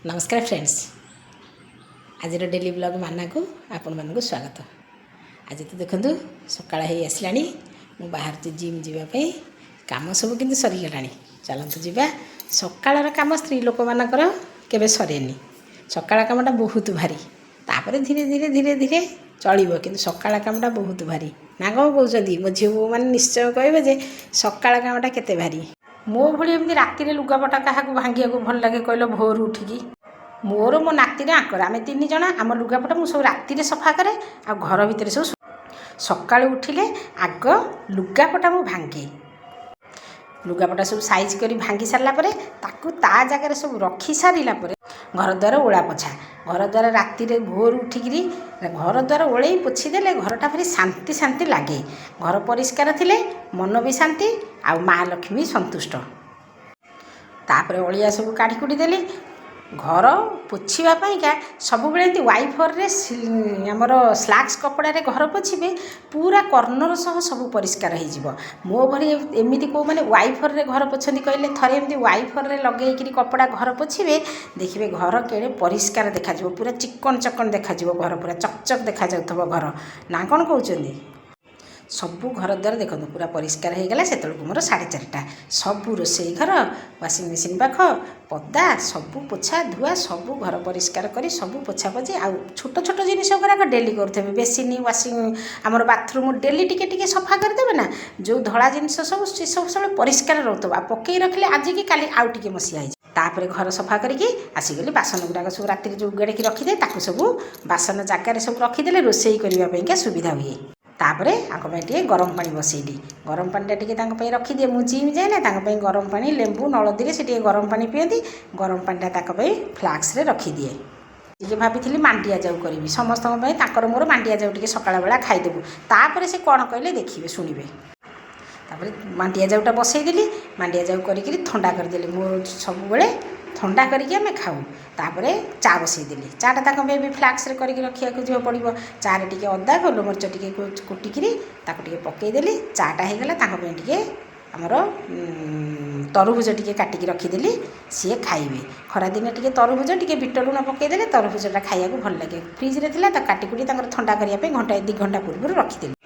ନମସ୍କାର ଫ୍ରେଣ୍ଡସ୍, ଆଜିର daily blog ମାନାକୁ ଆପଣମାନଙ୍କୁ ସ୍ୱାଗତ। ଆଜି ତ ଦେଖନ୍ତୁ, ସକାଳ ହେଇ ଆସିଲାଣି। ମୁଁ ବାହାରୁଛି ଜିମ୍ ଯିବା ପାଇଁ। କାମ ସବୁ କିନ୍ତୁ ସରିଗଲାଣି। ଚାଲନ୍ତୁ ଯିବା। ସକାଳର କାମ ସ୍ତ୍ରୀ ଲୋକମାନଙ୍କର କେବେ ସରେନି। ସକାଳ କାମଟା ବହୁତ ଭାରି। ତାପରେ ଧୀରେ ଧୀରେ ଧୀରେ ଧୀରେ ଚଳିବ, କିନ୍ତୁ ସକାଳ କାମଟା ବହୁତ ଭାରି ନା? କ'ଣ କହୁଛନ୍ତି? ମୋ ଝିଅ ବୋହୂମାନେ ନିଶ୍ଚୟ କହିବେ ଯେ ସକାଳ କାମଟା କେତେ ଭାରି। ମୋ ଭଳି ଏମିତି ରାତିରେ ଲୁଗାପଟା କାହାକୁ ଭାଙ୍ଗିବାକୁ ଭଲ ଲାଗେ କହିଲ? ଭୋରୁ ଉଠିକି ମୋର, ମୋ ନାତିର, ଆଙ୍କର, ଆମେ ତିନି ଜଣ, ଆମ ଲୁଗାପଟା ମୁଁ ସବୁ ରାତିରେ ସଫା କରେ। ଆଉ ଘର ଭିତରେ ସବୁ ସକାଳୁ ଉଠିଲେ ଆଗ ଲୁଗାପଟା ମୁଁ ଭାଙ୍ଗେ। ଲୁଗାପଟା ସବୁ ସାଇଜ୍ କରି ଭାଙ୍ଗି ସାରିଲା ପରେ, ତାକୁ ତା ଜାଗାରେ ସବୁ ରଖି ସାରିଲା ପରେ ଘର ଦ୍ୱାର ଓଳା ପୋଛା। ଘର ଦ୍ୱାର ରାତିରେ ଭୋରୁ ଉଠିକିରି ଘର ଦ୍ୱାର ଓଳେଇ ପୋଛି ଦେଲେ ଘରଟା ଭାରି ଶାନ୍ତି ଶାନ୍ତି ଲାଗେ। ଘର ପରିଷ୍କାର ଥିଲେ ମନ ବି ଶାନ୍ତି ଆଉ ମା ଲକ୍ଷ୍ମୀ ସନ୍ତୁଷ୍ଟ। ତାପରେ ଅଳିଆ ସବୁ କାଢ଼ି କୁଢ଼ି ଦେଲି। ଘର ପୋଛିବା ପାଇଁକା ସବୁବେଳେ ଏମିତି ୱାଇପରରେ, ଆମର ସ୍ଲାକ୍ସ କପଡ଼ାରେ ଘର ପୋଛିବେ, ପୁରା କର୍ଣ୍ଣର ସହ ସବୁ ପରିଷ୍କାର ହେଇଯିବ। ମୋ ଭଳି ଏମିତି କେଉଁମାନେ ୱାଇପରରେ ଘର ପୋଛନ୍ତି କହିଲେ? ଥରେ ଏମିତି ୱାଇପରରେ ଲଗେଇକିରି କପଡ଼ା ଘର ପୋଛିବେ, ଦେଖିବେ ଘର କେଡ଼େ ପରିଷ୍କାର ଦେଖାଯିବ। ପୁରା ଚିକଣ ଚକଣ ଦେଖାଯିବ ଘର, ପୁରା ଚକଚକ ଦେଖାଯାଉଥିବ ଘର। ନା କ'ଣ କହୁଛନ୍ତି? ସବୁ ଘର ଦ୍ୱାର ଦେଖନ୍ତୁ, ପୁରା ପରିଷ୍କାର ହେଇଗଲା। ସେତେବେଳକୁ ମୋର 4:30। ସବୁ ରୋଷେଇ ଘର, ୱାସିଂ ମେସିନ୍ ପାଖ, ପଦା ସବୁ ପୋଛା ଧୁଆ, ସବୁ ଘର ପରିଷ୍କାର କରି ସବୁ ପୋଛାପୋଛି। ଆଉ ଛୋଟ ଛୋଟ ଜିନିଷ ଗୁଡ଼ାକ ଡେଲି କରୁଥିବେ। ବେସିନ୍, ୱାସିଂ, ଆମର ବାଥରୁମ୍ ଡେଲି ଟିକେ ଟିକେ ସଫା କରିଦେବେ ନା, ଯେଉଁ ଧଳା ଜିନିଷ ସବୁ, ସେ ସବୁ ସବୁବେଳେ ପରିଷ୍କାର ରହୁଥିବ। ଆଉ ପକେଇ ରଖିଲେ ଆଜିକି କାଲି ଆଉ ଟିକେ ମସିଆ ହେଇଯିବ। ତାପରେ ଘର ସଫା କରିକି ଆସିଗଲି। ବାସନ ଗୁଡ଼ାକ ସବୁ ରାତିରେ ଯେଉଁ ଉଗାଡ଼ିକି ରଖିଦିଏ, ତାକୁ ସବୁ ବାସନ ଜାଗାରେ ସବୁ ରଖିଦେଲେ ରୋଷେଇ କରିବା ପାଇଁକା ସୁବିଧା ହୁଏ। ତାପରେ ଆଙ୍କ ପାଇଁ ଟିକେ ଗରମ ପାଣି ବସେଇଲି। ଗରମ ପାଣିଟା ଟିକେ ତାଙ୍କ ପାଇଁ ରଖିଦିଏ। ମୁଁ ଜିମ୍ ଯାଏ ନା, ତାଙ୍କ ପାଇଁ ଗରମ ପାଣି ଲେମ୍ବୁ ହଳଦୀରେ ସେ ଟିକେ ଗରମ ପାଣି ପିଅନ୍ତି। ଗରମ ପାଣିଟା ତାଙ୍କ ପାଇଁ ଫ୍ଲାକ୍ସରେ ରଖିଦିଏ। ଟିକେ ଭାବିଥିଲି ମାଣ୍ଡିଆ ଯାଉ କରିବି ସମସ୍ତଙ୍କ ପାଇଁ, ତାଙ୍କର ମୋର ମାଣ୍ଡିଆ ଯାଉ ଟିକେ ସକାଳ ବେଳା ଖାଇଦେବୁ। ତାପରେ ସେ କ'ଣ କହିଲେ ଦେଖିବେ, ଶୁଣିବେ। ତାପରେ ମାଣ୍ଡିଆ ଯାଉଟା ବସେଇଦେଲି। ମାଣ୍ଡିଆ ଯାଉ କରିକିରି ଥଣ୍ଡା କରିଦେଲି। ମୁଁ ସବୁବେଳେ ଥଣ୍ଡା କରିକି ଆମେ ଖାଉ। ତାପରେ ଚା ବସେଇଦେଲି। ଚାଟା ତାଙ୍କ ପାଇଁ ବି ଫ୍ଲାକ୍ସରେ କରିକି ରଖିବାକୁ ଯିବ ପଡ଼ିବ। ଚାରେ ଟିକେ ଅଦା, ଗୋଲମରିଚ ଟିକେ କୁଟିକିରି ତାକୁ ଟିକେ ପକେଇଦେଲି। ଚାଟା ହେଇଗଲା। ତାଙ୍କ ପାଇଁ ଟିକେ ଆମର ତରଭୁଜ ଟିକେ କାଟିକି ରଖିଦେଲି, ସିଏ ଖାଇବେ। ଖରାଦିନେ ଟିକେ ତରଭୁଜ ଟିକେ ବିଟ ଲୁଣ ପକେଇଦେଲେ ତରଭୁଜଟା ଖାଇବାକୁ ଭଲ ଲାଗେ। ଫ୍ରିଜରେ ଥିଲା, ତାକୁ କାଟିକୁଟି ତାଙ୍କର ଥଣ୍ଡା କରିବା ପାଇଁ ଘଣ୍ଟାଏ 2 ଘଣ୍ଟା ପୂର୍ବରୁ ରଖିଦେଲି।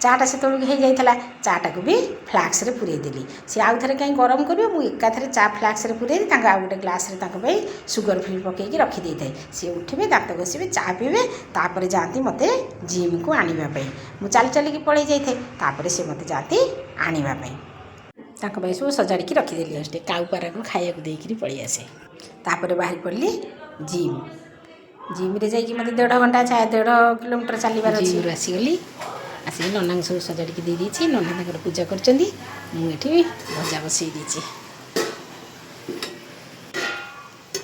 ଚାଟା ସେତେବେଳକୁ ହେଇଯାଇଥିଲା। ଚାଟାକୁ ବି ଫ୍ଲାକ୍ସରେ ପୂରେଇ ଦେଲି। ସିଏ ଆଉ ଥରେ କାହିଁ ଗରମ କରିବ? ମୁଁ ଏକାଥରେ ଚା ଫ୍ଲାକ୍ସରେ ପୂରେଇ ତାଙ୍କ ଆଉ ଗୋଟେ ଗ୍ଲାସରେ ତାଙ୍କ ପାଇଁ ସୁଗର ଫ୍ରି ପକେଇକି ରଖିଦେଇଥାଏ। ସିଏ ଉଠିବେ, ଦାନ୍ତ ଘଷିବେ, ଚା ପିଇବେ, ତାପରେ ଯାଆନ୍ତି ମୋତେ ଜିମ୍କୁ ଆଣିବା ପାଇଁ। ମୁଁ ଚାଲି ଚାଲିକି ପଳେଇ ଯାଇଥାଏ, ତାପରେ ସେ ମୋତେ ଯାଆନ୍ତି ଆଣିବା ପାଇଁ। ତାଙ୍କ ପାଇଁ ସବୁ ସଜାଡ଼ିକି ରଖିଦେଲି। ଟିକେ କାଉ ପାରାକୁ ଖାଇବାକୁ ଦେଇକିରି ପଳେଇ ଆସେ। ତାପରେ ବାହାରି ପଡ଼ିଲି ଜିମ୍। ଜିମ୍ରେ ଯାଇକି ମୋତେ ଦେଢ଼ ଘଣ୍ଟା, 1.5 କିଲୋମିଟର ଚାଲିବାର ଅଛି। ଜିମ୍ରୁ ଆସିଗଲି। ଆସିକି ନନାଙ୍କୁ ସବୁ ସଜାଡ଼ିକି ଦେଇ ଦେଇଛି। ନନା ତାଙ୍କର ପୂଜା କରୁଛନ୍ତି। ମୁଁ ଏଠି ଭଜା ବସେଇ ଦେଇଛି।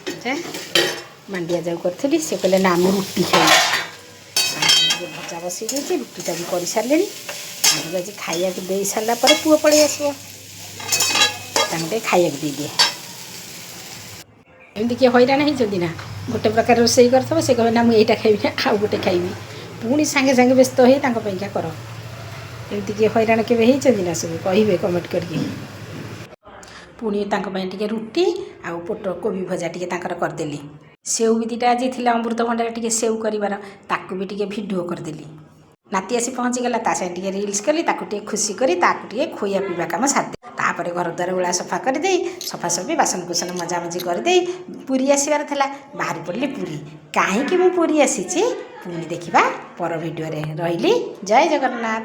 ଭଜା, ମାଣ୍ଡିଆ ଯାଉ କରିଥିଲି। ସେ କହିଲେ, ନା, ମୁଁ ରୁଟି ଖାଇବି। ଟିକେ ଭଜା ବସେଇ ଦେଇଛି, ରୁଟିଟା ବି କରିସାରିଲିଣି। ତାଙ୍କୁ ଆଜି ଖାଇବାକୁ ଦେଇ ସାରିଲା ପରେ ପୁଅ ପଳେଇ ଆସିବ। ତାଙ୍କୁ ଟିକେ ଖାଇବାକୁ ଦେଇଦିଏ। ଏମିତି କିଏ ହଇରାଣ ହେଇଛନ୍ତି ନା? ଗୋଟେ ପ୍ରକାର ରୋଷେଇ କରିଥିବ, ସେ କହିବେ, ନା, ମୁଁ ଏଇଟା ଖାଇବି ନା, ଆଉ ଗୋଟେ ଖାଇବି। ପୁଣି ସାଙ୍ଗେ ସାଙ୍ଗେ ବ୍ୟସ୍ତ ହେଇ ତାଙ୍କ ପାଇଁକା କର। ଏମିତି କିଏ ହଇରାଣ କେବେ ହେଇଛନ୍ତି ନା, ସବୁ କହିବେ କମେଣ୍ଟ କରିକି। ପୁଣି ତାଙ୍କ ପାଇଁ ଟିକେ ରୁଟି ଆଉ ପୋଟଳ କୋବି ଭଜା ଟିକେ ତାଙ୍କର କରିଦେଲି। ସେଉ ବି ଦୁଇଟା ଆଜି ଥିଲା ଅମୃତଭଣ୍ଡାରେ ଟିକେ ସେଉ କରିବାର, ତାକୁ ବି ଟିକେ ଭିଡ଼ିଓ କରିଦେଲି। ନାତି ଆସି ପହଞ୍ଚିଗଲା। ତା ସାଙ୍ଗେ ଟିକେ ରିଲ୍ସ କଲି। ତାକୁ ଟିକେ ଖୁସି କରି ତାକୁ ଟିକେ ଖୋଇବା ପିଇବା କାମ ସାରିଦେଲି। ତାପରେ ଘର ଦ୍ୱାର ଓଳା ସଫା କରିଦେଇ, ସଫାସଫି, ବାସନକୁସନ ମଜାମଜି କରିଦେଇ ପୁରୀ ଆସିବାର ଥିଲା। ବାହାରି ପଡ଼ିଲି ପୁରୀ। କାହିଁକି ମୁଁ ପୁରୀ ଆସିଛି, ପୁଣି ଦେଖିବା ପର ଭିଡ଼ିଓରେ। ରହିଲି, ଜୟ ଜଗନ୍ନାଥ।